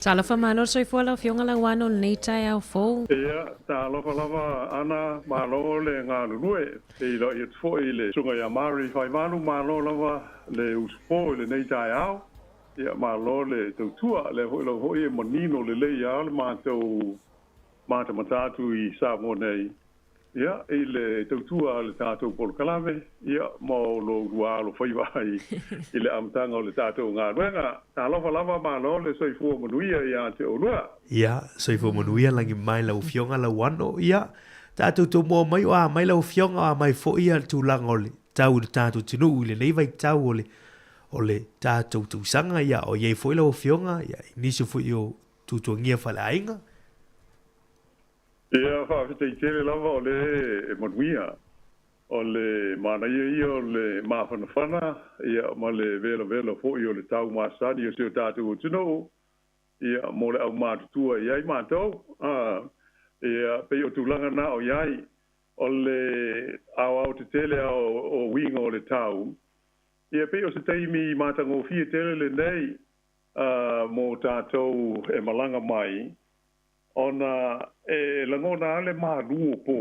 Talofa malo le soifua lau Afioga Lauano i lenei taeao fou. Ia, talofa lava Ana, malo le galulue. Feiloai atu foi i le Susuga ia Mary Faimanu, malo lava le usupo i lenei taeao. Ia, malo le tautua. Lea foi lau foi e manino lelei lava le matou matamata atu i Samoa nei. Ia, i le tautua a le tatou polokalame, ia, ma o lo oulua alofaiva ai i le amataga o le tatou galuega. Talofa lava, malo le soifua manuia ia te oulua. Ia, soifua manuia lagi mai lau Afioga Lauano. Ia, tatou tomoa mai o a mai lau Afioga, o a mai foi ia le tulaga o le tau i le tatou atunuu i lenei vaitau o le o le tatou tausaga, ia, o i ai foi lau Afioga, ia, i nisi foi o tuatuagia faaleaiga. Ia, faafetai tele lava o lea e manuia. O le manaia ia o le mafanafana ia ma le velavela foi o le tau masani o si o tatou atunuu ia mo le aumatutua i ai matou. Ia, pei o tulaga na o i ai o le aoaotetele lava o uiga o le tau. Ia, pei o se taimi matagofie tele lenei mo tatou e malaga mai Ona e lagona lava le malu o po,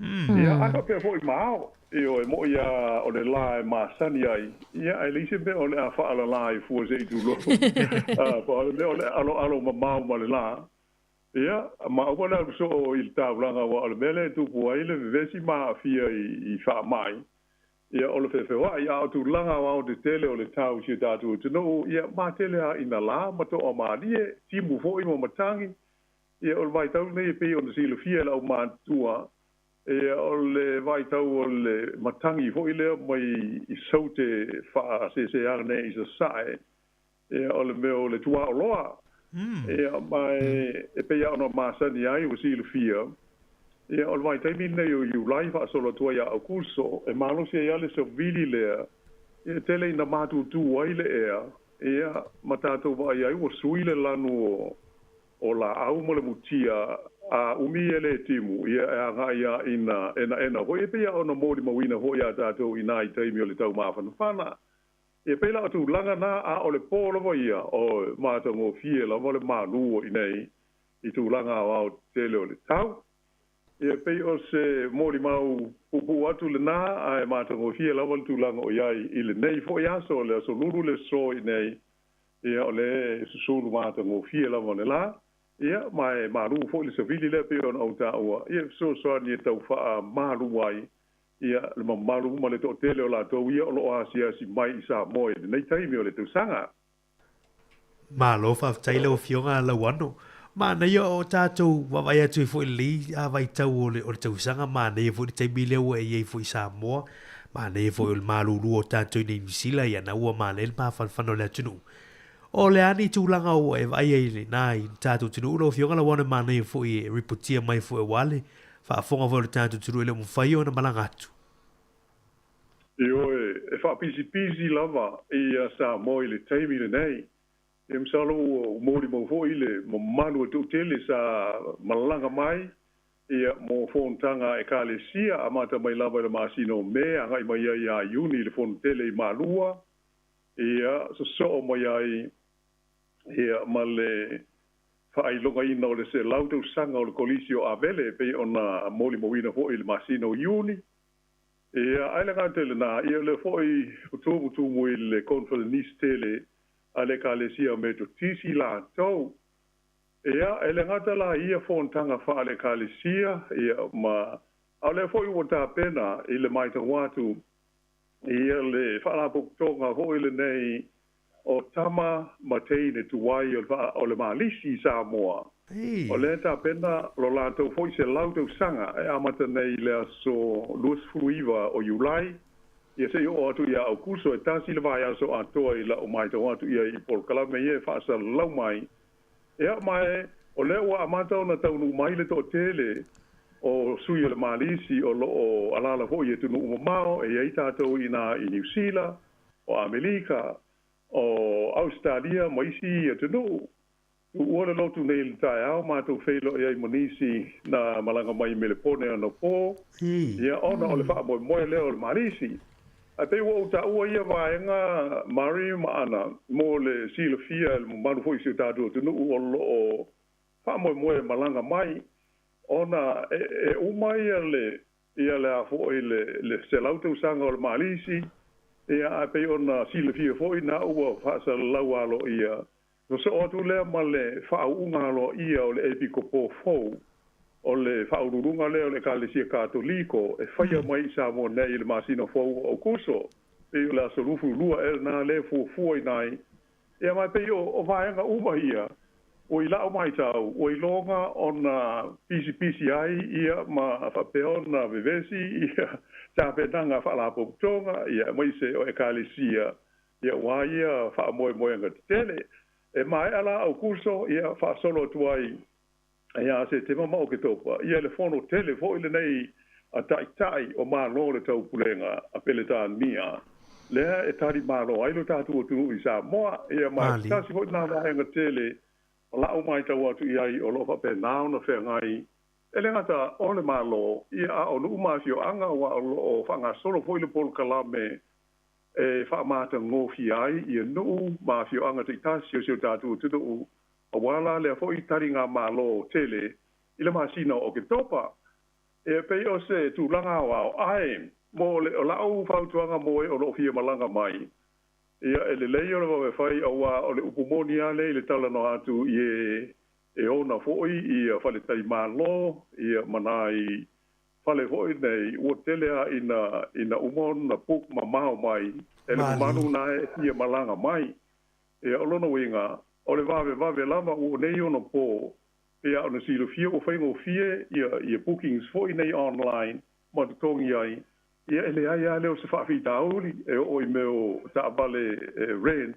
ia, ae faapea foi ma ao. Ioe, e moni lava o le la e masani ai, ia, ae leai se mea o le a faalala ai fua se i tulou. Pau le mea o le aloalo mamao ma le la, ia, ma aua le alu soo i le taulaga, aua o le mea lea e tupu ai le vevesi ma aafia i faamai, ia, o le feofeoai. A o tulaga aoaotetele o le tau i si o tatou atunuu, ia, matele lava ina la ma toamalie, timu foi ma matagi. Ia, o le vaitau lenei e pei ona silafia e le aumatutua, ia, o le vaitau o le matagi foi lea mai i Saute faaseseana i Sasae, ia, o le mea o le tuaoloa. Ia, ma e pei lava ona masani ai ua silafia, ia, o le vaitaimi lenei o Iulai faasolo atu ai ia Aokuso, e malosi ai lava le savili lea, ia, e tele ina matutu ai le ea, ia, ma tatou vaai ai ua sui le lanu o laau ma le mutia, a umi e le timu, ia, e agai lava ina enaena foi, e pei lava ona molimauina foi iā tatou i nai taimi o le taumafanafana. E pei la o tulaga na, a o le po lava ia, o matagofie lava le malu o i nei i tulaga aoao tetele o le tau. E pei o se molimau puupuu atu lena, ae matagofie lava le tulaga o i ai i lenei foi aso, le aso Lulu le aso i nei, ia o lea e susulu matagofie lava le la, ia ma e malu foi le savili lea pei ona ou taua, ia e fesoasoani e tau faamalu ai Ia, le mamalu ma le toatele o latou ia o lo o asiasi mai i Samoa i lenei taimi o le tausaga. Malo faafetai lau Afioga Lauano. Manaia o tatou vaavaai atu ai foi i lenei vaitau o le o le tausaga, manaia foi le taimi lea ua e i ai foi i Samoa, manaia foi o le malulu o tatou i nei Niu Sila, ia na ua manaia le mafanafana o le atunuu. O le a ni tulaga ua e vaai ai i lena i le tatou atunuu lau Afioga Lauano e manaia foi e ripotia mai foi aua le faafofoga foi o le tatou atunuu e le o mafai ona malaga atu. Ioe, e faapisipisi lava ia Samoa i le taimi lenei. Ia masalo ua molimau foi le mamalu o toatele sa malaga mai ia mo fonotaga a Ekalesia, amata mai lava i le masina o Me agai mai ai ia Iuni i le fono tele i Malua, ia sosoo mai ai ia ma le faailogaina o le 100 tausaga o le Kolisi o Avele e pei ona molimauina foi i le masina o Iuni. Ia, ae le gata i lena, ia o lea foi ua tumutumu i le Koneferenisi tele a le Ekalesia Metotisi latou. Ia, e le gata la i ia fonotaga faale-Ekalesia, ia, ma, a o lea foi ua tapena i le matau atu ia le Faalapotopotoga foi lenei o tama ma teine tuai o le Malisi i Samoa, o lea e tapena lo latou foi 100 tausaga e amata nei i le aso 29 o Iulai, ia se i oo atu ia Aukuso, e tasi le vaiaso atoa i lau matau atu i ai i polokalame ia e faasalalau mai. Ia, ma o lea ua amata ona taunuu mai le toatele o sui o le Malisi o lo o alaala foi i atunuu mamao, e i ai tatou i ina i Niu Sila, o Amelika, o Ausetalia ma isi atunuu. Tuua le lotu nei i le taeao, matou feiloai ai ma nisi na malaga mai i Melepone anapo, ia, ona o le faamoemoe lea o le Malisi. Ae pei ua ou taua ia vaega Mari ma Ana mo le silafia e le mamalu foi o si o tatou atunuu o lo o faamoemoe e malaga mai ona e uma ia le ia le a foi le le 100 tausaga o le Malisi, ia ae pei ona silafia foi na ua faasalalau aloaia sosoo atu lea ma le faauuga aloaia o le Epikopo fou o le faauluuluga lea o le Ekalesia Katoliko e faia mai i Samoa nei i le masina fou o Aokuso, pei o le aso 22 ea lena lea e fuafuaina ai. Ia ma e pei o vaega uma ia, ua i la'u matau, ua iloga ona pisipisi ai ia ma faapea ona vevesi ia tapenaga a faalapotopotoga, ia aemaise o Ekalesia, ia aua ia faamoemoega tetele. E maea la Aokuso, ia faasolo atu ai ia Setema ma Oketopa, ia le fono tele foi lenei a Taitai o Malo o le Taupulega a Peletania, lea e tali malo ai lo tatou atunuu i Samoa. Ia ma se tasi foi lena vaega tele o la'u matau atu i ai o lo o faapena ona feagai e le gata o le Malo, ia a o nuu ma afioaga, aua o lo o faagasolo foi le polokalame e faamatagofie ai ia nuu ma afioaga taitasi o si o tatou atunuu, aua la lea foi taligamalo tele i le masina o Oketopa. E pei o se tulaga aoao, ae mo le o la'u fautuaga mo e o lo o fia malaga mai, ia e lelei o le vave fai, aua o le upu moni lava lea i le talanoa atu i e e ona foi ia faletalimalo ia ma nai fale foi nei ua tele a ina ina uma ona book mamao mai e le mamalu na e fia malaga mai. Ia o lona uiga o le vavevave lava ua nei ona po pei ona silafia ua faigofie ia ia bookings foi nei online ma totogi ai. Ia e leai lava lea o se faafitauli e oo i mea o taavale rent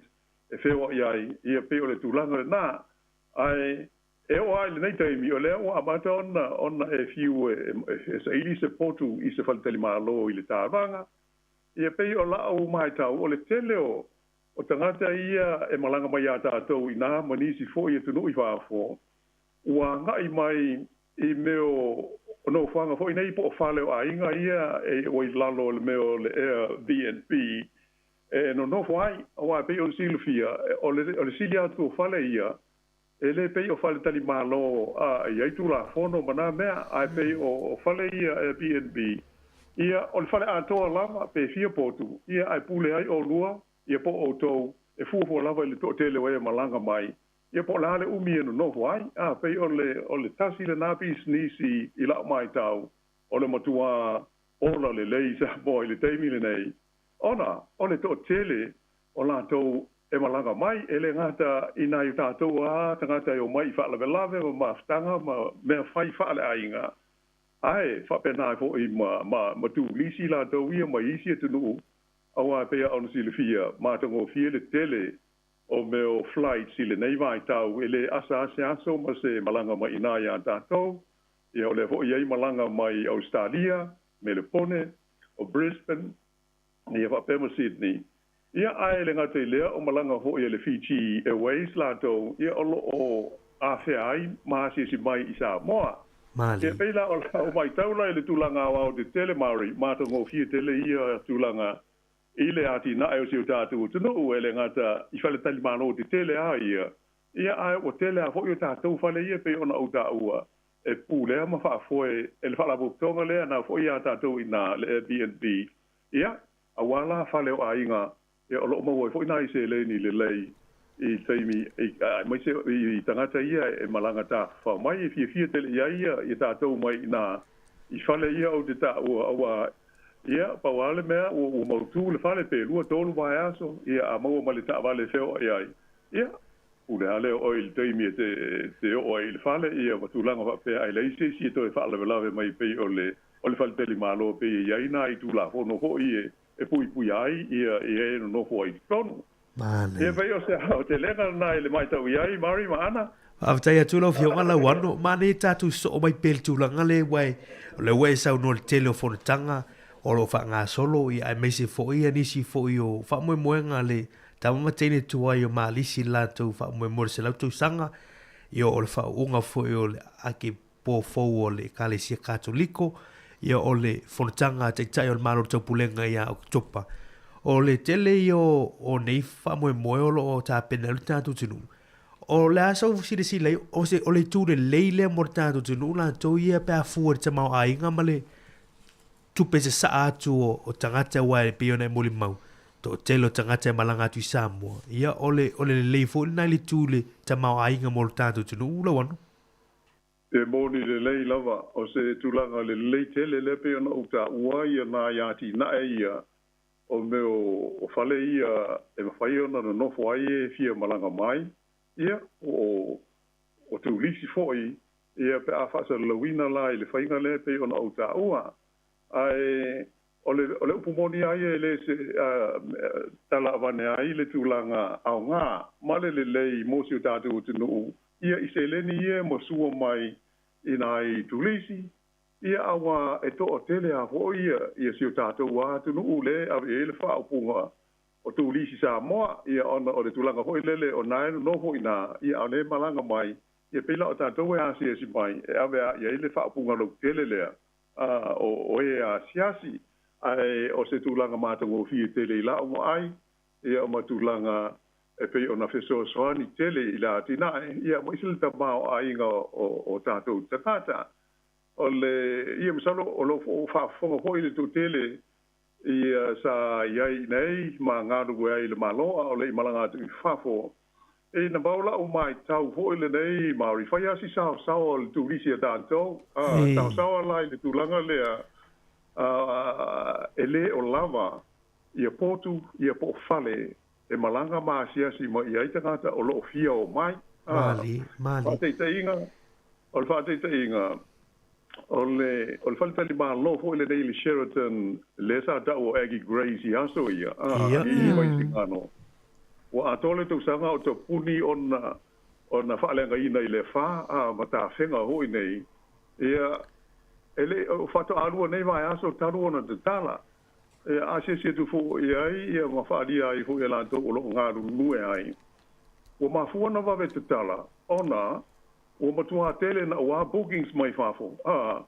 e feoai ai, ia pei o le tulaga lena. Ae E oo lava i lenei taimi, o lea ua amata ona ona e fiu e e saili se potu i se faletalimalo i le taavaga. Ia pei o la'u matau, o le tele o o tagata ia e malaga mai iā tatou i nā ma nisi foi atunuu i fafo, ua agai mai i mea o o nofoaga foi nei po o fale o aiga ia e ua i lalo o le mea o le Airbnb e nonofo ai. Aua e pei ona silafia, o le o le sili atu o fale ia, E le pei o faletalimalo a i ai Tulafono ma na mea, ae pei o fale ia Airbnb, ia o le fale atoa lava pe fia potu, ia ae pule ai olua, ia po o outou, e fuafua lava i le toatele o e malaga mai, ia po o le a le umi e nonofo ai. A pei o le o le tasi lena pisinisi i la'u matau, o le matuā ola lelei i Samoa i le taimi lenei, ona o le toatele o latou e malaga mai, e le gata i nai o tatou a tagata e omai i faalavelave ma mafutaga ma mea fai faaleaiga, ae faapena ai foi ma, ma, ma turisi latou ia mai isi atunuu, aua e pei lava ona silafia, matagofie le tele o mea o flights i lenei vaitau, e le asa lava se aso ma se malaga mai i ina iā tatou. Ia, o lea foi e i ai malaga mai Ausetalia, Melepone, o Brisbane, ia faapea ma Sydney. Ia, ae le gata i lea, o malaga foi a le Fiji Airways latou, ia o lo o afea ai ma asiasi mai i Samoa. Malie. Ia, pei la o lau matau la i le tulaga aoao tetele, Maori, matagofie tele ia tulaga i le atinae o si o tatou atunuu, e le gata i faletalimalo tetele lava ia, ia ae ua tele lava foi o tatou fale ia pei ona ou taua, e pulea ma faafoe e le Faalapotopotoga lea na foi iā tatou i ina, le Airbnb, ia, aua la fale o aiga, ia, o lo o maua ai foi nai seleni lelei i taimi, aemaise i tagata ia e malaga tafafao mai, e fiafia tele i ai ia tatou mai i ina i fale ia ou te taua, aua, ia, pau lava le mea ua mautu le fale pe lua tolu vaiaso, ia, a maua ma le taavale e feoai ai, ia, Pule lava lea o oe i le taimi e te oo ai i le fale, ia ma tulaga faapea, ae leai se isi e toe faalavelave mai pei o le o le faletalimalo pei e i ai nai Tulafono foi e puipuia ai ia e nonofo ai i totonu. Ia pei o se aotelega lena i le matau i ai, Mari ma Ana. Faafetai atu lau Afioga Lauano. Manaia tatou sosoo mai pea i le tulaga lea aua o lea ua e saunoa i le tele o fonotaga o lo o faagasolo ia aemaise foi nisi foi o faamoemoega a le Tama ma teine tuai o Malisi i le latou faamoemoe i le 100 tausaga, ia o le faauuga foi o le ake po fou o le Ekalesia Katoliko, ia o le fonotaga a Taitai o le Malo o le Taupulega ia Oketopa. O le tele ia o nei faamoemoe o lo o tapena ai le tatou atunuu, o le a sau silasila i ai, o se, o le itu lelei lea mo le tatou atunuu latou ia pe a fua i le tamaoaiga ma le tupe sasaa atu o tagata aua e pei ona e molimau, toatele o tagata e malaga atu i Samoa. Ia, o le, o le lelei foi lena i le itu i le tamaoaiga mo le tatou atunuu, Lauano. E moni lelei lava, o se tulaga lelei tele lea pei ona ou taua ia nai atinae ia o mea o fale ia e mafai ona nonofo ai e fia malaga mai, ia, po o turisi foi, ia pe a faasalalauina la i le faiga lea pei ona ou taua. Ae o le, o le upu moni lava ia e le se tala avane ai le tulaga aoga ma le lelei mo si o tatou atunuu, ia i seleni ia e masua mai i nai turisi, ia aua e toatele lava foi ia si o tatou atunuu lea e ave i ai le faaupuga o turisi Samoa, ia ona o le tulaga foi lele o na e nonofo i ina, ia a o lea e malaga mai, ia pei la o tatou e asiasi mai e ave lava i ai le faaupuga lautele lea o e asiasi. Ae o se tulaga matagofie tele i la'u vaai, ia ma tulaga e pei ona fesoasoani tele i le atinae, ia ma isi le tamaoaiga o tatou tagata. O le, ia masalo o lo o faafofoga foi le toatele ia sa i ai i inei ma galulue ai i le Malo a o le i malaga atu i fafo. E na pau la'u maitau foi lenei Maori, fai lava si saosaoa o le turisi a tatou, saosaoa la i le tulaga lea e le o lava ia potu ia po o fale e malaga ma asiasi mai i ai tagata o lo o fia o mai. Malie, malie. Faataitaiga, o le faataitaiga, o le, o le faletalimalo foi lenei i le Sheraton, lea sa tau o Aggie Grey's i aso ia, i Vaisigano. Ua atoa le tausaga o tapuni ona, ona faaleagaina i le afa, ma tafega foi nei. Ia, e le, faatoa lua nei vaiaso talu ona tatala. E asiasi atu foi i ai ia ma faaalia ai foi e latou o lo o galulue ai. Ua mafua ona vave tatala ona ua matua tele naua bookings mai fafo, a,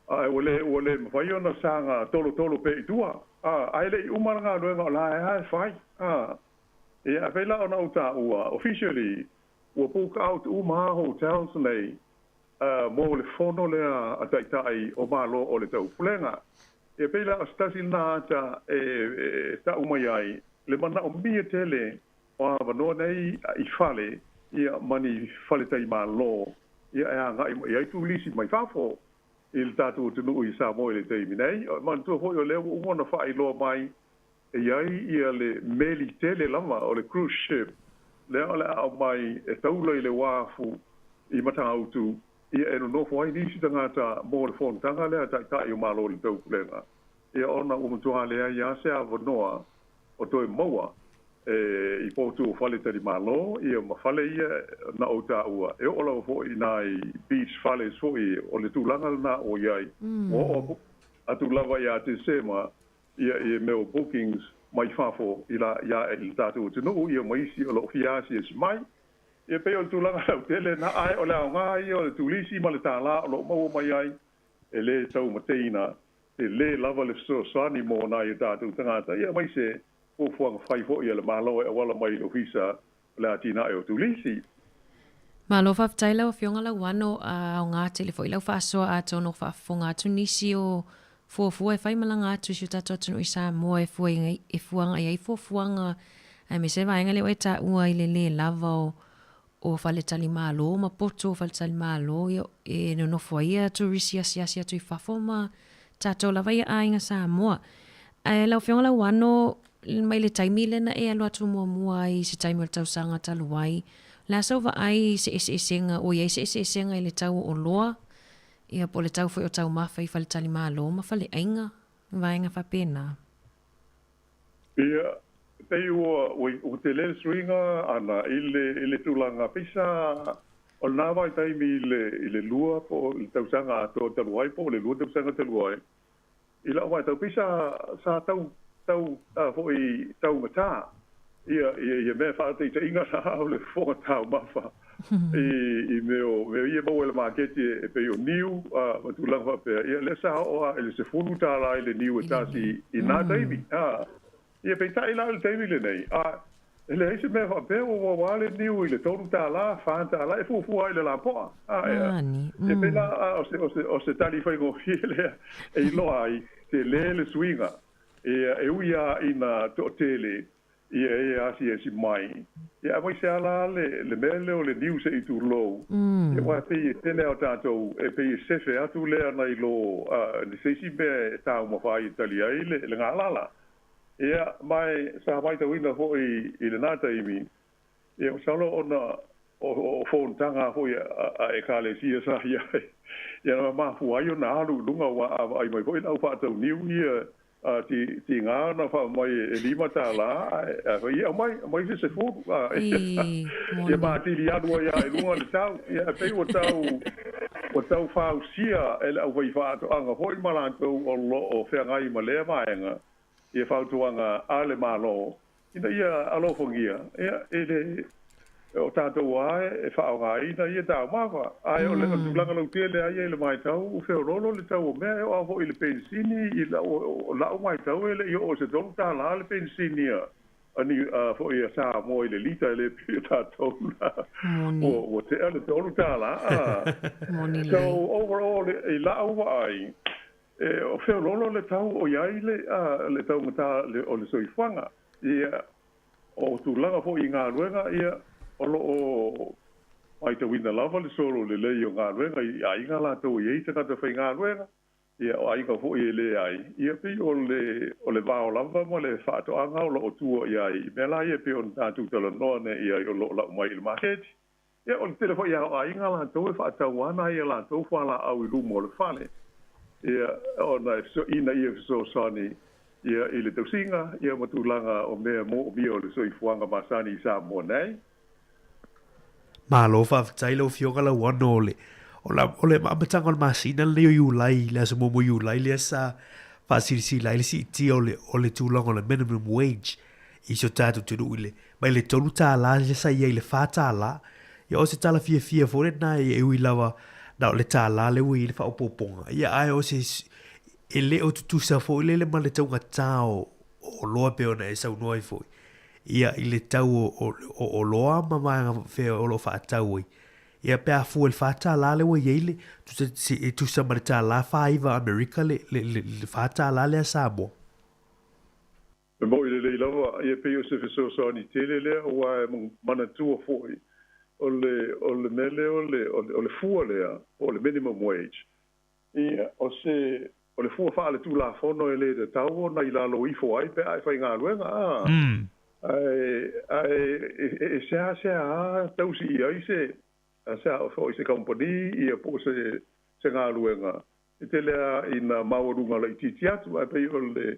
ae ua le, ua le mafai ona saga tolotolo pea i tua, a, ae le i uma le galuega o la e lava e fai, a. Ia, e pei la ona ou taua, officially, ua book out uma lava hotels nei mo le fono lea a Taitai o Malo o le Taupulega. E pei la o se tasi lena ata e tau mai ai le manaomia tele o avanoa nei i fale ia ma ni faletalimalo ia e agai mai ai turisi mai fafo i le tatou atunuu i Samoa i le taimi nei. Manatua foi o lea ua uma ona faailoa mai e i ai ia le meli tele lava o le cruise ship lea o le a aumai e taula i le uafu i Matautu ia e nonofo ai nisi tagata mo le fonotaga lea a Taitai o Malo o le Taupulega, ia ona ua matua leai lava se avanoa o toe maua e i potu o faletalimalo ia ma fale ia na ou taua e oo lava foi i nai beach fales foi o le tulaga lena ua i ai. Ua oo atu lava ia Tesema ia i mea o bookings mai fafo i la ia i le tatou atunuu ia ma isi o lo o fia asiasi mai. Ia pei o le tulaga lautele lena, ae o le aoga ia o le turisi ma le tālā o lo o maua mai ai, e lē taumateina, e lē lava le fesoasoani mo nai o tatou tagata, ia aemaise fuafuaga fai foi a le Malo e auala mai i le Ofisa o le Atinae o Turisi. Malo faafetai lau Afioga Lauano, a aoga tele foi lau faasoa atonu o faafofoga atu nisi o fuafua e fai malaga atu i si o tatou atunuu i Samoa e fua e fuaga i ai fuafuaga aemaise le vaega lea ua e taua i le lē lava o o faletalimalo ma poto o faletalimalo ia e nonofo ai ia turisi asiasi atu i fafo ma tatou lava ia aiga Samoa. Ae lau Afioga Lauano, mai le taimi lea na e alu atu muamua ai i se taimi o le tausaga talu ai, o le a sau vaai i se eseesega, ua i ai se eseesega i le tau o oloa, ia po o le tau foi o taumafa i faletalimalo ma faleaiga, vaega faapena? Ia, pei ua, ua tele le suiga ana i le, i le tulaga pei sa o lena vaitaimi i le, i le lua po o le tausaga atoa talu ai po o le lua tausaga talu ai, i la'u vaitau pei sa, sa tau, tau foi taugata ia, ia, ia mea faataitaiga la o le fofoga taumafa i, i mea o, mea ia e maua i le maketi e pei o niu ma tulaga faapea, ia lea sa oo lava i le $10 i le niu e tasi i na taimi. Ia peitai la i le taimi lenei, a e leai se mea faapea ua uaua le niu i le $3, $4 e fuafua ai le lapoa. A, ia, Mani. ia pei la a, o se, o se, o se tali faigofie lea e iloa ai, tele le suiga. Ia, e ui lava ina toatele ia e asiasi mai, ia aemaise lava la le, le mea lea o le niu se i tulou, ia aua e pei e tele lava o tatou e pei e sefe atu lea nai lo a, se isi mea e taumafa ai e tali ai le, le galala. Ia, ma e sa matauina foi i lena taimi, ia masalo ona o fonotaga foi a Ekalesia sa i ai, ia na mafua ai ona alu i luga aua a vaai mai foi le au faatau niu ia, tiga ona faa mai e $5 ae fai ia aumai, aumai se 10, ia ma atili alu ai lava i luga le tau. Ia e pei ua tau ua tau fausia e le aufaifaatoaga foi ma latou o lo o feagai ma lea vaega ia fautuaga a le Malo ina ia alofagia, ia, e le o tatou lava e faaaogaina ia taumafa. Ae o le tulaga lautele lava ia i le matau, ua feoloolo le tau o mea, e oo lava foi i le penisini, i lau matau e le i oo i se $3 le penisini a foi a Samoa i le lita, e le pei o tatou la ua tea le $3. Moni So lelei. overall i lau vaai, e o feoloolo le tau o i ai le, le taugata o le soifuaga. Ia, o tulaga foi i galuega, ia, o lo o matauina lava le solo lelei o galuega i aiga latou e i ai tagata faigaluega, ia, o aiga foi e leai, ia pei o le, o le vao lava ma le faatoaga o lo o tua i ai i mea la ia e pei ona tatou talanoa nei i ai o lo o lau mai i le maketi. Ia, o le tele foi lava o aiga latou e faatau ana ai a latou fualaau i luma o le fale, ia, ona e ina ia fesoasoani ia i le tausiga ia ma tulaga o mea moomia o le soifuaga masani i Samoa nei. Malo faafetai lau Afioga Lauano o le o la o le amataga o le masina lenei o Iulai, le aso muamua o Iulai lea sa faasilasila ai le siitia o le o le tulaga o le minimum wage i si o tatou atunuu i le mai le $3 lea sa i ai i le $4. Ia o se tala fiafia foi lena e ui lava na o le $1 lea ua i ai le faaopoopoga. Ia ae o se e le o tutusa foi lele ma le taugata o oloa pei ona e saunoa ai foi. Ia i le tau o oloa ma vaega fea o lo o faatau ai. Ia pe a fua i le $4 lea ua i ai le, e tusa ma le $49 Amerika le $4 lea Samoa. E moni lelei lava, ia pei o se fesoasoani tele lea, aua e manatua foi o le, o le mea lea o le, o le fua lea, po o le minimum wage, ia, o se, o le fua faaletulafono e le tatau ona i lalo ifo ai pe a e faigaluega, a, ae, ae e seasea lava tausi i ai se, se foi se kamupani, ia po o se, se galuega, e tele lava ina maualuga laitiiti atu, ae pei o le,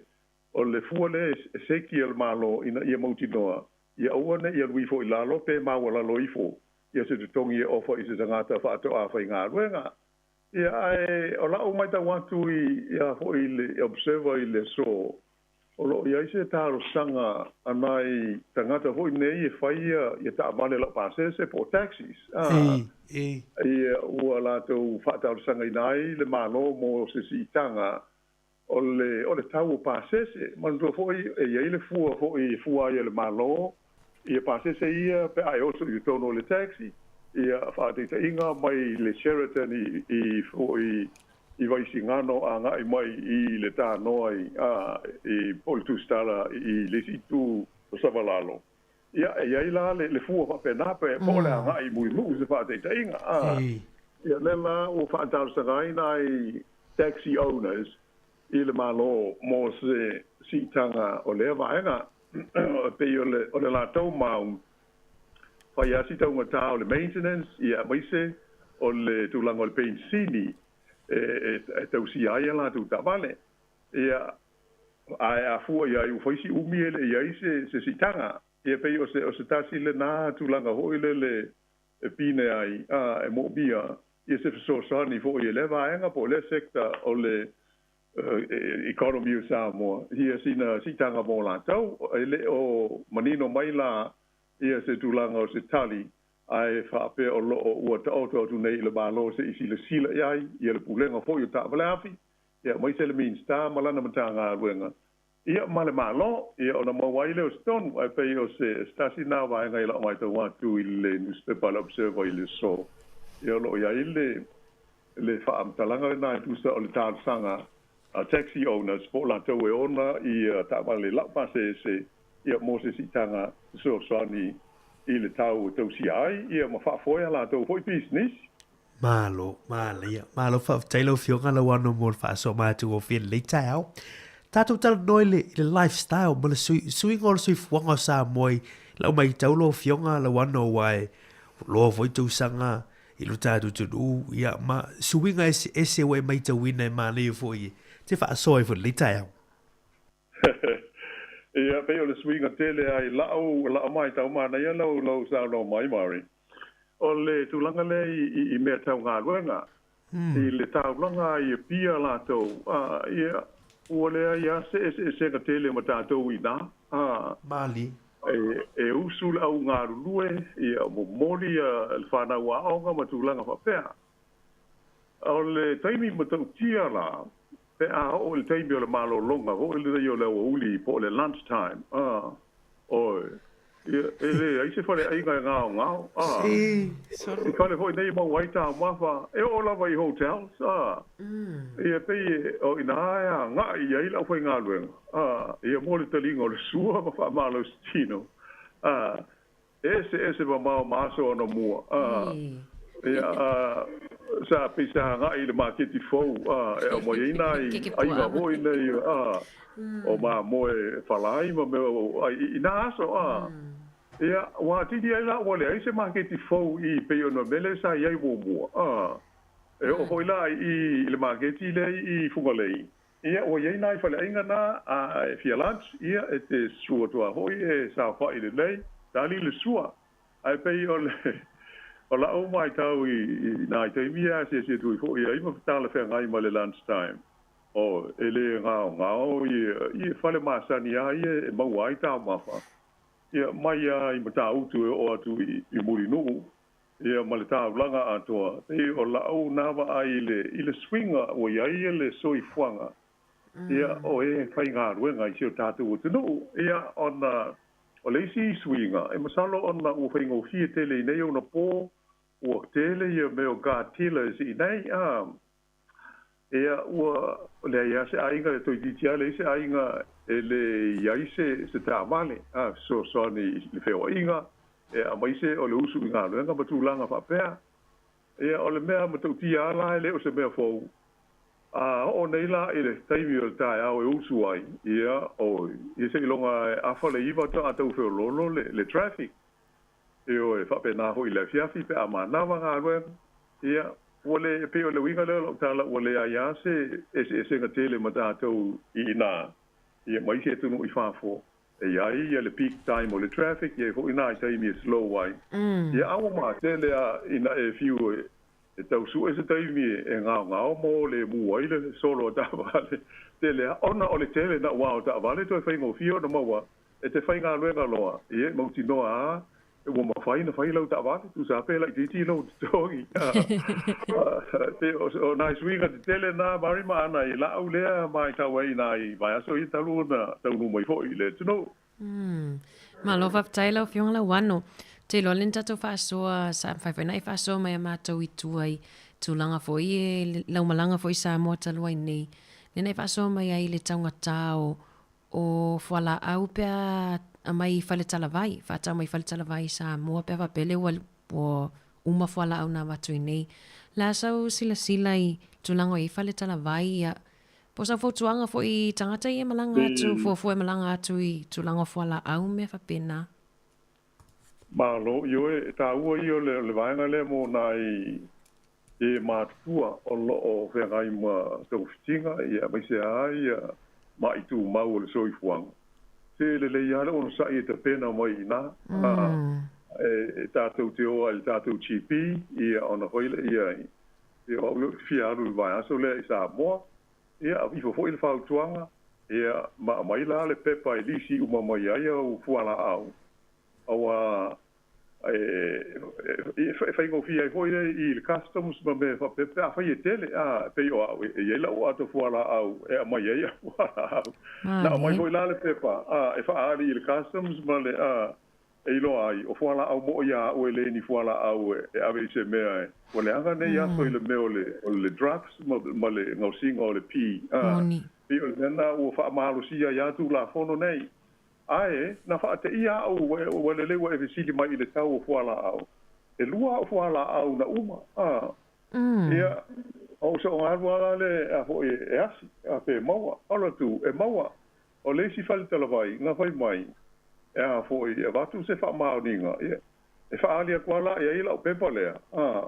O le fua lea e seki e le Malo ina ia mautinoa, ia aua ne i alu ifo i lalo pe maualalo ifo ia se totogi e ofa i se tagata faatoa faigaluega. Ia, ae o la'u matau atu i ia foi i le Observer i le aso, o lo o i ai se talosaga a nai tagata foi nei e fai ia taavale laupasese po o taxis, a, ia ua latou faatalosagaina ai le Malo mo se siitaga O le, o le tau o pasese. Manatua foi e i ai le fua foi e fua ai e le Malo ia pasese ia pe a e oso i totonu o le taxi, ia faataitaiga mai le Sheraton i, i foi i Vaisigano agai mai i le Tanoa i, a, i po o le Tusitala i le isi itu o Savalalo. Ia, e i ai la le, le fua faapena pe po o le agai i Mulinuu se faataitaiga, a. Ia, lea la ua faatalosagaina ai taxi owners i le Malo mo se siitaga o lea vaega. E pei o le, o le latou mau, fai lava si taugata o le maintenance, ia aemaise o le tulaga o le penisini e, e, e tausia ai a latou taavale. Ia, ae a fua i ai ua fai si umi e le i ai se, se siitaga. Ia pei o se, o se tasi lena tulaga foi lele e pine ai, a, e moomia ia se fesoasoani foi e lea vaega po o lea sector o le economy o Samoa, ia sina siitaga mo latou. E le o manino mai la ia se tulaga o se tali, ae faapea o lo o ua taoto atu nei i le Malo se i silasila i ai, ia le pulega foi o taavale afi, ia aemaise le Minisita ma lana Matagaluega. Ia, ma le Malo, ia, ona maua ai lea o se tonu. Ae pei o se tasi lena vaega i lau matau atu i le nusipepa a le Observer i le aso, ia, o lo o i ai le, le faamatalaga lena e tusa o le talosaga a taxi owners po o latou e ona ia taavale laupasese, ia, mo se siitaga fesoasoani i le tau e tausia ai, ia, ma faafoe a latou foi pisinisi. Malo, manaia. Malo faafetai lau Afioga Lauano mo le faasoa matagofie i lenei taeao. Tatou talanoa i le, i le lifestyle ma le sui, suiga o le soifuaga o Samoa i lau matau lau Afioga Lauano aua e loa foi tausaga i lo tatou atunuu, ia ma suiga eseese ua e matauina e manaia foi e te faasoa ai foi i lenei taeao. Ia, pei o le suiga tele lava i lau, lau matau, manaia lau, lau saunoa mai, Murray. O le tulaga lea i, i, i mea tau galuega, i le taulaga i Apia latou, a, ia, ua leai lava se eseesega tele ma tatou i ina, a. Malie. E, e usu le au galulue, ia, momoli le fanau aoga ma tulaga faapea. O le taimi matautia la, pe a oo i le taimi o le malologa foi lenei o le aoauli po o le lunch time, a, oi, ia, e leai se faleaiga e gaogao, a. I fale foi nei e maua ai taumafa, e oo lava i hotels, a. Ia, pei e, o i ina e agai i ai le aufaigaluega, a, ia mo le taliga o le sua ma faamalosi tino, a. E eseese mamao ma aso anamua, a, ia, a, sa pei sa agai i le maketi fou, a, e aumai ai nai aiga foi nei, a, o mamoe falai ma mea o ai i nā aso, a. Ia, ua atili ai la ua leai se maketi fou i pei ona mele sa i ai muamua, a. E oo foi la i i le maketi lea i Fugalei, Ia, ua i ai nai faleaiga na, a e fia lunch, ia, e te susu atu lava foi e saofai lelei, tali le sua. Ae pei o le, o lau matau i, i nai taimi ia e asiasi atu ai foi i ai ma talafeagai ma le lunch time, oh, e le gaogao ia, ia fale masani lava ia e maua ai taumafa, ia, mai lava i Matautu e oo atu i, i Mulinuu, Ia, ma le taulaga atoa. Pei o lau na vaai i le, i le suiga ua i ai le soifuaga, ia, o e faigaluega i si o tatou atunuu. Ia, ona o le isi suiga, e masalo ona ua faigofie tele i nei ona po, ua tele ia mea o car dealers i nei, a. Ia, ua leai lava se aiga, e toeitiiti lava leai se aiga e le i ai se, se taavale, a, fesoasoani i le feoaiga, e aemaise o le usu i galuega ma tulaga faapea. Ia, o le mea matautia lava la e le o se mea fou, a oo nei la i le taimi o le taeao e usu ai, ia, oi, ia seiloga e afa le iva faatoa tau feoloolo le, le traffic. Ioe, faapena foi i le afiafi pe a manava galuega. Ia, ua le, pei o le uiga lea o lau tala, ua leai lava se eseesega tele ma tatou i ina, ia, ma isi atunuu i fafo. E i ai ia le peak time o le traffic, e i ai foi nai taimi e slow ai. Ia, a ua matele lava ina e fiu e, e tau sue se taimi e gaogao mo le mu ai le solo a taavale tele lava, ona o le tele naua o taavale toe faigofie ona maua E te faigaluega loa, ia, e mautinoa a ua mafai ona fai lau taavale, tusa pe laitiiti lou totogi. Pei o nai suiga tetele na, Mary ma Ana, i lau lea matau ai i nai vaiaso ia talu ona taunuu mai foi i le atunuu. Malo faafetai lau Afioga Lauano. Ou te iloa lea na tatou faasoa, sa mafai foi ona e faasoa mai a matou i tua i tulaga foi e lau malaga foi i Samoa talu ai nei. Lea na e faasoa mai ai i le taugata o O fualaau pe a aumai i Faletalavai, faatau mai Faletalavai i Samoa pe a faapea lea ua, ua uma fualaau na avatu i nei. Le a sau silasila i tulaga o i ai Faletalavai, ia, po o sau fautuaga foi i tagata ia e malaga atu, fuafua e malaga atu i tulaga o fualaau ma mea faapena. Malo, ioe, e taua ia o le vaega lea mo nai e matutua o lo o feagai ma togafitiga, ia, aemaise lava ia ma'i tumau o le soifuaga. Se lelei lava le onosai e tapena mai i ina, a, e tatou te o ai i le tatou GP, ia, ona fai lea i, ia, o au ia ou te fia alu i le vaiaso lea i Samoa, ia, aveifo foi le fautuaga, ia, ma aumai la le pepa e lisi uma mai ai au fualaau, aua. E faigofie ai foi lea i le customs ma mea faapea pe afai e tele, a, e pei o au e i ai lau ato fualaau e aumai ai au fualaau. Na aumai foi la le pepa, a, e faaali i le customs ma le, a, e iloa ai o fualaau mo'i ia au e le ni fualaau e ave i se mea e ua leaga nei aso i le mea o le drugs ma le gaosiga o le P, a, pei o le mea lena ua faamalosia ai lava Tulafono nei. Ae, na faateia au, ua lelei ua e fesili mai i le tau o fualaau. E lua au fualaau na uma, a. Ia, o ou soongalu lava la lea a foi e asi, a pe maua. Alu atu, e maua. O le isi fale talavai, na fai mai, e a foi, e avatu se faamaoniga, ia, e faaali atu lava la i ai lau pepa lea, a.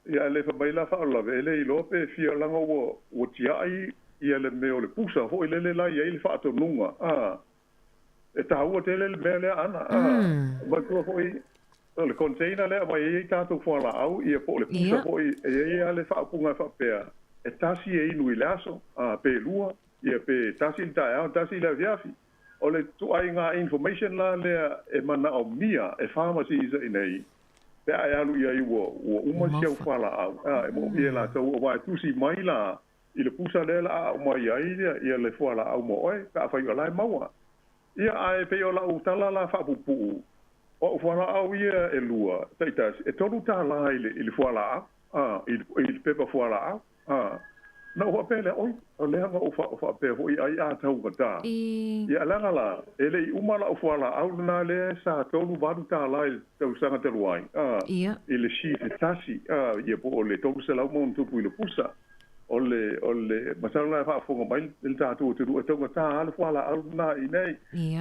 Ia, ae le fai mai la faalavelave, e le iloa pe fia leaga ua tiai ia le mea o le pusa foi lele la i ai le faatonuga, a. E taua tele le mea lea Ana, a. Manatua foi o le container lea e aumai ai tatou fualaau, ia po o le pusa foi, e i ai lava le faaupuga e faapea, e tasi e inu i le aso, a, pe lua, ia pe tasi i le taeao, tasi i le afiafi. O le ituaiga information la lea e manaomia e pharmacies i inei, pe a e alu i ai ua uma si au fualaau, a, e moomia e latou, aua e tusi mai la i le pusa lea la a aumai ai ia le fualaau mo oe, pe afai o la e maua. Ia, ae pei o lau tala la faapuupuu, o au fualaau ia e lua, taitasi, e $3 i le fualaau, a, i le pepa fualaau. A, na ou faapea lea, oi, o lea na ou faapea foi ai a taugata. Ia, leaga la, e le i uma lau fualaau lena lea sa $38 i le tausaga talu ai, a, i le sheet e tasi, a, ia po o le 300 ma ono tupu i le pusa. O le masalo la e faafofoga mai le tatou atunuu e taugata lava le fualaau lena i inei.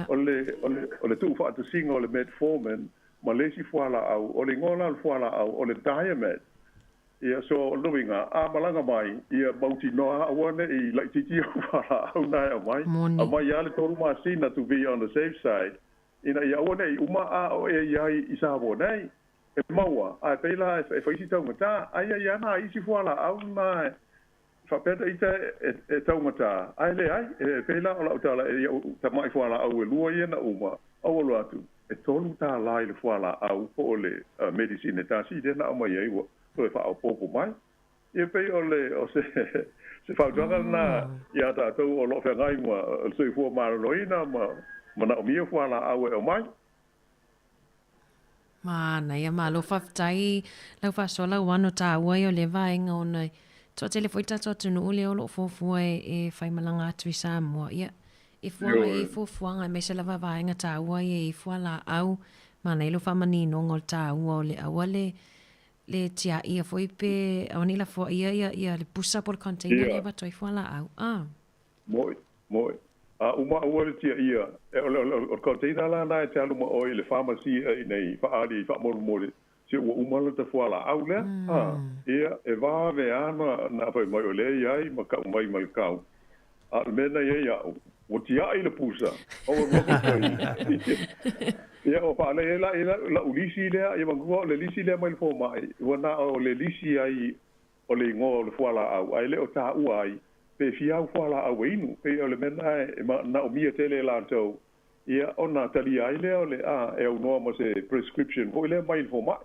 O le tuufaatasiga o le metformin ma le isi fualaau, o le igoa la o le fualaau o le Diamet. Ia, so o le uiga, a malaga mai, ia mautinoa aua ne i laitiiti au fualaau na e aumai. Aumai lava le 3 masina to be on the safe side, ina ia aua ne i uma a o e i ai i Samoa nei. E maua, ae pei la e fai si taugata, ai ai ana isi fualaau na e faapea ta ita e taugata, ae leai, e pei la o lau tala e iau tama'i fualaau e lua ia na uma, au alu atu, e $3 i le fualaau po o le medicine e tasi lea na aumai ai ua toe faaopoopo mai. Ia pei o le o se fautuaga lena ia tatou o lo o feagai ma le soifua maloloina ma manaomia fualaau e aumai. Manaia, malo faafetai lau faasoa Lauano taua ia o lea vaega ona e toatele foi tatou atunuu lea o lo o fuafua e faimalaga atu i Samoa. Ia, e fuaga i fuafuaga aemaise lava vaega taua ia i fualaau. Manaia lou faamaninoga o le taua o le aua le tiaia foi pe aua ne i lafoaia ia le pusa po o le container lea e avatu ai fualaau. Ah. Mo'i, mo'i. A uma aua le tiaia, e o le container la na e te alu ma oe i le pharmacy i nei faaali i faamolemole, se ua uma lata fualaau lea. A, ia, e vave lava na fai mai o lea i ai ma kau mai ma le kau. A o le mea na i ai au, ua tiai le pusa. O ua lua Ia, o faalei ai la i lau lisi lea, ia manatua o le lisi lea mai le fomai, ua na o le lisi ai o le igoa o le fualaau, ae le o taua ai, pe fia au fualaau e inu. Pei o le mea na e manaomia tele e latou, ia ona talia ai lea o le a e aunoa ma se prescription foi lea mai le fomai.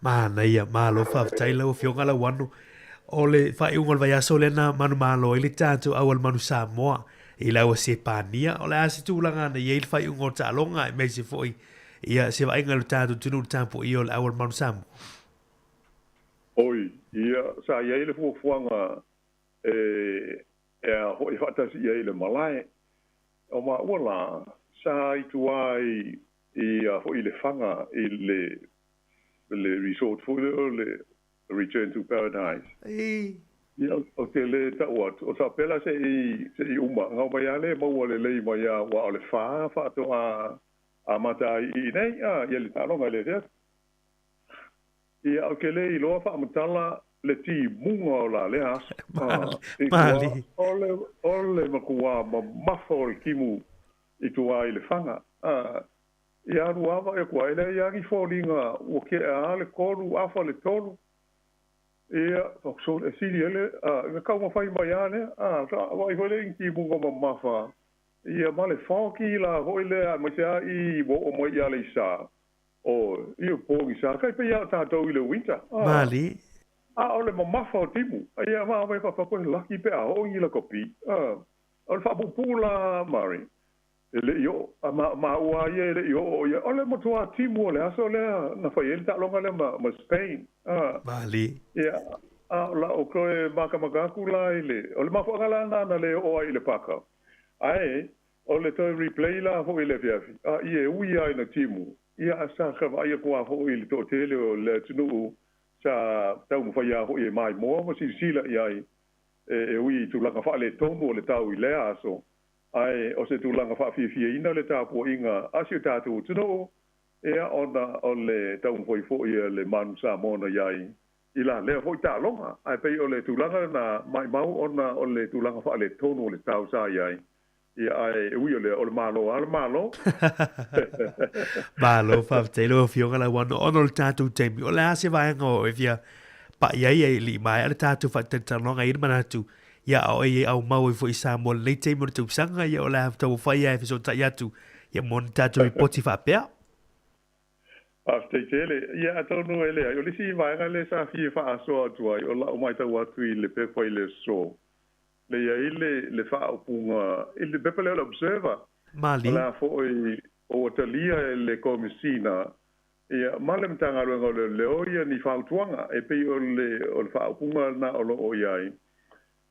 Manaia, malo faafetai lau Afioga Lauano. O le faaiuga o le vaiaso lea na manumalo ai le tatou aualemanu Samoa i le aua Sepania. O le a se tulaga na i ai le faaiuga o taaloga aemaise foi ia se vaaiga i lo tatou atunuu i le tapuaia o le aualemanu Samoa? Oi, ia, sa i ai le fuafuaga e a foi faatasi i ai le malae. O maua la, sa i tua i a foi le Faga i le resort foi lea o le Return to Paradise. Ia, o te le tau atu, o faapea la se i uma, gau mai lava le maua lelei mai a, aua o le 4 faatoa amata ai i nei, a, ia le taaloga i le afiafi. Ia, ou te le iloa faamatala le timuga o la lea aso. I tua, o le matua mamafa o le timu i tua i le Faga. Ia alu ava e kua, e leai lava ni foliga ua tea lava le 3, afa le 3. Ia, so, e sili ai le, na taumafai mai lava lea. Vaai foi lea i ni timuga mamafa. Ia, ma le foggy la foi lea, aemaise lava i ua oo mai i Aleisa. O, ia pogisa, kai pei a o tatou i le winter. Malie. A o le mamafa o timu, ia ma ave faapea koe laki pe a oo i lakapi. O le faapuupuu la Murray, e le i oo, a ma, maua a ia e le i oo ia, o le matua timu o le aso lea na fai ai le taaloga lea ma, ma Spain. Malie. Ia, a o lau toe makamaka atu la i le, o le mafuaaga la lena na le oo ai i le paka. Ae, O le toe replay la foi i le afiafi, a ia e ui lava ina timu, ia a sa ka vaai atu lava foi i le toatele o le atunuu sa taumafai lava foi e maimoa ma silasila i ai e ui i tulaga faaletonu o le tau i lea aso, ae o se tulaga faafiafiaina le tapuaiga a si o tatou atunuu, ia ona o le taumafai foi a le Manu Samoa na i ai i la lea foi taaloga. Ae pei o le tulaga lena maimau ona o le tulaga faaletonu o le tau sa i ai, Ia, ae ui o lea, o le Malo lava le Malo. Malo, faafetai lau Afioga Lauano. Ona o le tatou taimi, o le a se vaega o e fia pai ai e le i maea le tatou faatalatalanoaga, e i ai le manatu, ia a o e aumau ai foi i Samoa i lenei taimi o le tausaga, ia o le a taumafai lava e fesootai atu ia mo ni tatou ripoti faapea. Faafetai tele. Ia, atonu e leai, o le isi vaega lea sa fia faasoa atu ai, o lau matau atu i le pepa i le aso, le i ai le, le faaupuga i le pepa lea o le Observer. Malie. O le a foi ua talia e le Komesina ia, ma le Matagaluega o Leoleo ia ni fautuaga e pei o le, o le faaupuga lena o lo o i ai,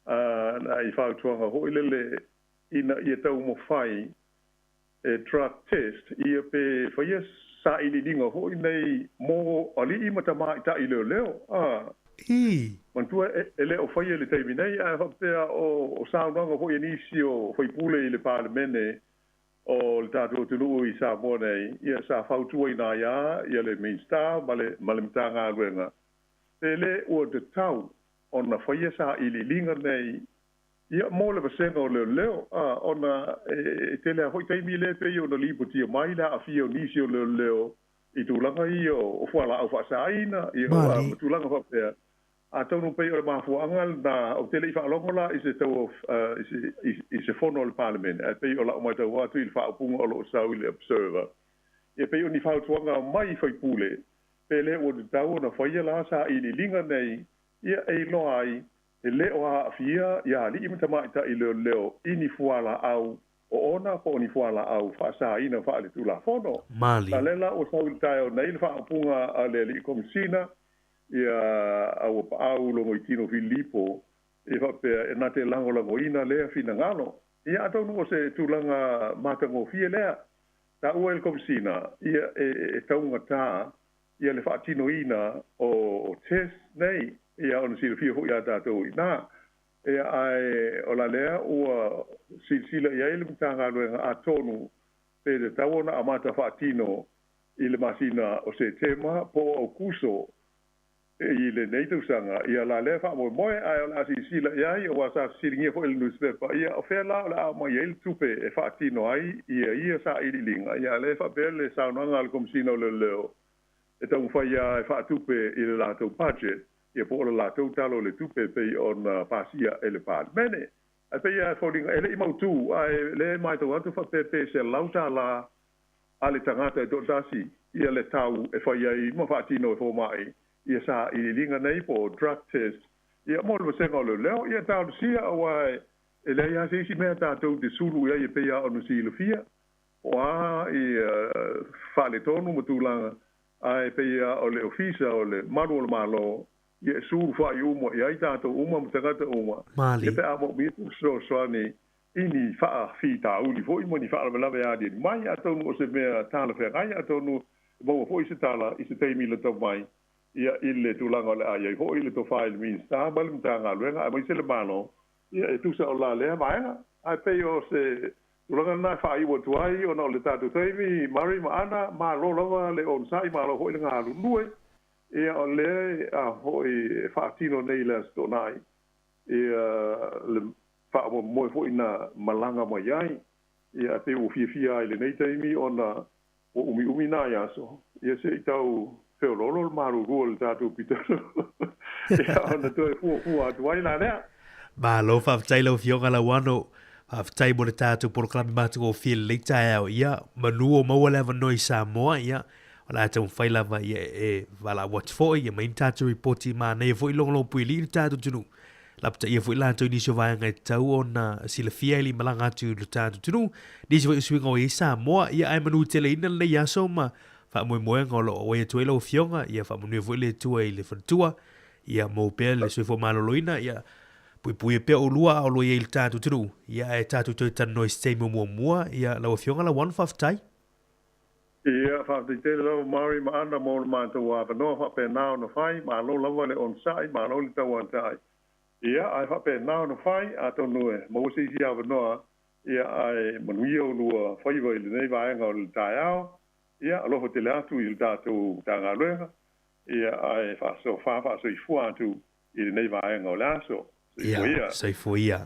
a, nai fautuaga foi lele ina ia taumafai e drug test ia pe faia sailiiliga foi nei mo alii ma tamaitai leoleo a. Ii. Manatua e le o faia i le taimi nei ae faapea o saunoaga foi a nisi o faipule i le Palemene o le tatou atunuu i Samoa nei ia sa fautuaina ai a ia le Minista ma le ma le Matagaluega pe le ua tatau ona faia sailiiliga nei Ia, mo le vasega o leoleo, a, ona e tele lava foi taimi lea e pei ona lipotia mai le aafia o nisi o leoleo i tulaga ia o fualaau faasaina, ia, ma tulaga faapea. Atonu pei o le mafuaaga lena, ou te le i faalogo la i se tau i se, i se fono a le Palemene, ae pei o lau matau atu i le faaupuga o lo o sau i le Observer, ia pei o ni fautuaga mai i faipule, pe le ua tatau ona faia la sailiiliga nei, ia, e iloa ai E le o aafia ia alii ma tamaitai leoleo i ni fualaau oona po o ni fualaau faasaina faaletulafono. Malie. A lea la ua sau i le taeao nei le faaupuga a le Alii Komesina, ia, a ua paau Logoitino Filipo e faapea e na te lagolagoina lea finagalo. Ia atonu o se tulaga matagofie lea, taua e le Komesina, ia e taugata ia le faatinoina o test nei, ia ona silafia foi ia tatou i ina. Ia ae o la lea ua silasila i ai le Matagaluega atonu pe tatau ona amata faatino i le masina o Setema po o Aukuso i lenei tausaga, ia la lea faamoemoe ae o le a silasila i ai aua sa fesiligia foi e le nusipepa, ia o fea la o le a aumai ai le tupe e faatino ai ia ia sailiiliga, ia a lea e faapea le saunoaga a le Komesina o Leoleo e taumafai lava e faatupe i le latou budget, ia po o le latou Tala o le Tupe e pei ona pasia e le Palemene. Ae pei lava e foliga e le i mautu, ae lea e matau atu faapea pe $100 a le tagata e toatasi ia le tau e fai ai ma faatino e fomai ia sailiiliga nei po o drug test ia mo le vasega o leoleo. Ia talosia aua e leai lava se isi mea tatou te sulu i ai e pei lava ona silafia po o a ia faaletonu ma tulaga ae pei lava o le Ofisa o le Malu o le Malo ia e sulufai uma i ai tatou uma ma tagata uma ia pe a moomia se fesoasoani i ni faafitauli foi ma ni faalavelave aliali mai, atonu o se mea talafeagai, atonu e maua foi se tala i se taimi lata mai, ia, i le tulaga o le a i ai foi le tofa i le Minisita ma le Matagaluega aemaise le Malo, ia, e tusa o la lea vaega. Ae pei o se tulaga lena e faaiu atu ai ona o le tatou taimi, Murray ma Ana, malo lava le onosai, malo foi le galulue, ia, o lea a foi e faatino nei i le Aso Toonai, ia, le faamoemoe foi na malaga mai ai, ia, pei ua fiafia ai i lenei taimi ona ua umiumi nai aso, ia se i tau feoloolo le malulu o le tatou pitonuu, ia, ona toe fuafua atu ai la lea. Malo faafetai lau Afioga Lauano. Faafetai mo le tatou polokalame matagofie i lenei taeao. Ia, manu o maua le avanoa i Samoa, ia, O le a taumafai lava ia e valaau atu foi ia mai ni tatou ripoti manaia foi logologopuialii le tatou atunuu. Lapataia foi latou i nisi o vaega e tatau ona silafia e le i malaga atu i lo tatou atunuu. Nisi foi o suiga o i ai Samoa, ia ae manuteleina lenei aso ma faamoemoega o lo o auai atu ai lau Afioga, ia faamanuia foi le Atua i le faletua, ia maua pea le soifua maloloina, ia puipuia pea oulua a o lo o i ai i le tatou atunuu, ia ae tatou toe talanoa i se taimi o muamua, ia lau Afioga Lauano faafetai. Ia, faafetai tele lava Mary ma Ana mo le matou avanoa faapena ona fai, malo lava le onosai, malo le tauatai. Ia, ae faapena ona fai, atonu e maua se isi avanoa, ia, ae manuia oulua faiva i lenei vaega o le taeao. Ia, alofa tele atu i le tatou Matagaluega, ia, ae faasofa faasoifua atu i lenei vaega o le aso. Soifua ia. Ia, soifua ia.